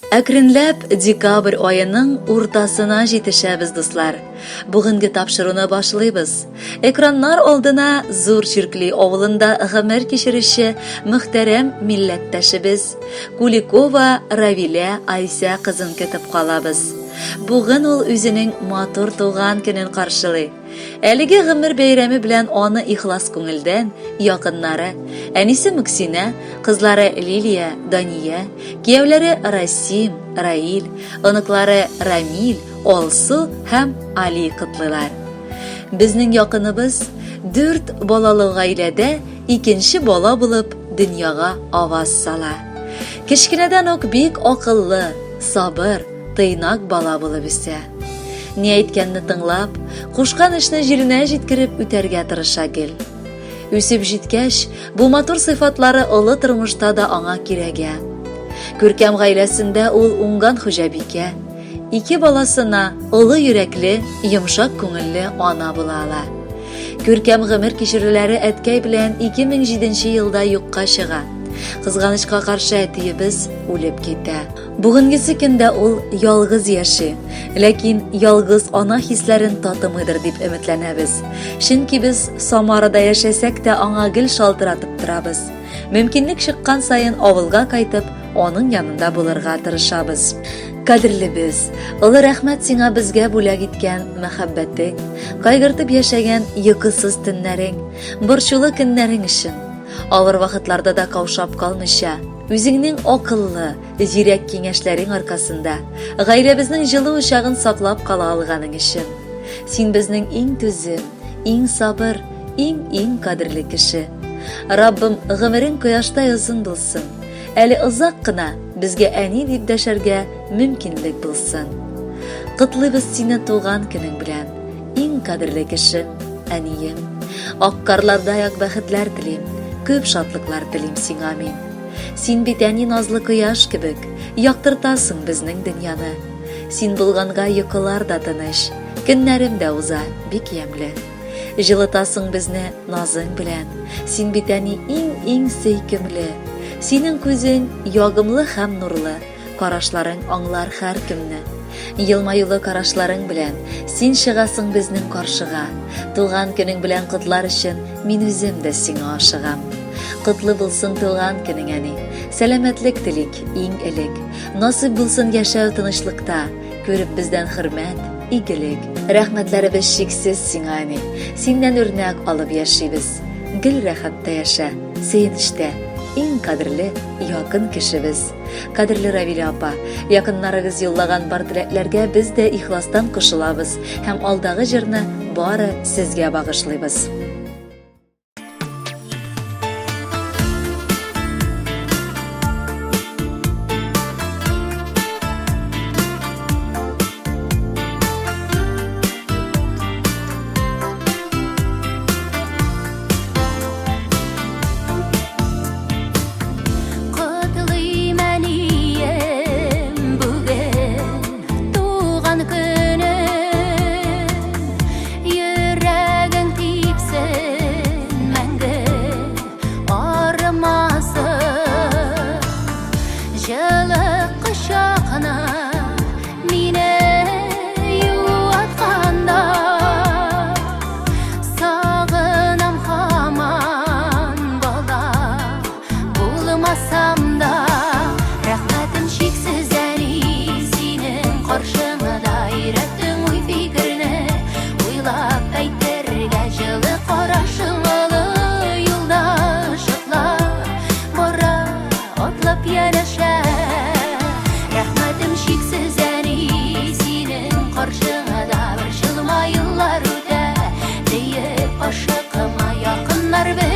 Әкренләп декабрь аеның уртасына җитешәбез, дуслар. Бүгенге тапшыруны башлыйбыз. Экраннар алдына Зур Чиркли авылында гомер кичерүче мөхтәрәм милләттәшебез Куликова Равилә Айсә кызын көтеп калабыз. Бүген ул үзенең матур туган көнен каршылый. Әлеге гомер бәйрәме белән аны ихлас күңелдән якыннары, әнисе Мөксинә, кызлары Лилия, Дания, кияүләре Расим, Раил, оныклары Рамил, Алсу һәм Али котлыйлар. Безнең якыныбыз дүрт балалы гаиләдә икенче бала булып дөньяга аваз сала. Кечкенәдән үк бик акыллы, сабыр, тыйнак бала булып үсә. Ни әйткәнне тыңлап, кушкан эшне җиренә җиткереп үтәргә тырыша гел. Үсеп җиткәч, бу матур сыйфатлары олы тормышта да аңа кирәгә. Күркәм гаиләсендә ул уңган хуҗабикә, ике баласына олы йөрәкле, йомшак күңелле ана була ала. Күркәм гомер кичерүләре әткәй белән 2007 елда юкка чыга. Кызганычка каршы әтиебез үлеп китә. Бүгенгесе көндә ул ялгыз яши, ләкин ялгыз ана хисләрен татымыйдыр дип өметләнәбез. Чөнки без Самарада яшәсәк тә аңа гел шалтыратып торабыз. Мөмкинлек чыккан саен авылга кайтып, аның янында булырга тырышабыз. Кадерлебез, олы рәхмәт сиңа безгә бүләк иткән мәхәббәтең, кайгыртып яшәгән йокысыз төннәрең, борчулы көннәрең өчен. Авыр вакытларда да каушап калмыйча, Үзеңнең акыллы, зирәк киңәшләрең аркасында гаиләбезнең җылы учагын саклап кала алганың өчен. Син безнең иң түзем, иң сабыр, иң-иң кадерле кеше. Раббым, гомерең кояштай озын булсын. Әле озак кына безгә әни дип дәшәргә мөмкинлек булсын. Котлыйбыз сине туган көнең белән, иң кадерле кешем, әнием. Ак карлардай ак бәхетләр телим, күп шатлыклар телим сиңа мин. Син бит әни назлы кояш кебек, яктыртасың безнең дөньяны. Син булганга йокылар да тыныч, көннәрем дә уза бик ямьле. Җылытасың безне назың белән, син бит әни иң-иң сөйкемле. Синең күзең ягымлы һәм нурлы, Карашларың аңлар һәркемне. Елмаюлы карашларың белән син чыгасың безнең каршыга. Туган көнең белән котлар өчен мин үзем дә сиңа ашыгам. Котлы булсын туган көнең, әни. Сәламәтлек телик иң элек. Насыйп булсын яшәү тынычлыкта, күреп бездән хөрмәт, игелек. Рәхмәтләребез чиксез сиңа, әни. Синнән үрнәк алып яшибез. Гел рәхәттә яшә, сөенечтә. Иң кадерле, якын кешебез. Кадерле Равилә апа, якыннарыгыз юллаган бар теләкләргә без дә ихластан кушылабыз һәм алдагы җырны бары сезгә багышлыйбыз. Котлыйм әнием бүген туган көнен. Йөрәгең типсен мәңге арымасын. Җылы кочагына мине юатканда Сагынам һаман бала булмасам да, рәхмәтем чиксез әни синең каршыңда өйрәттең уй-фикерне уйлап әйтергә җылы карашың олы юлда ышыклап бара атлап янәшә. Рәхмәтем чиксез әни синең каршыңда борчылма еллар үтә диеп ашыкма якыннар.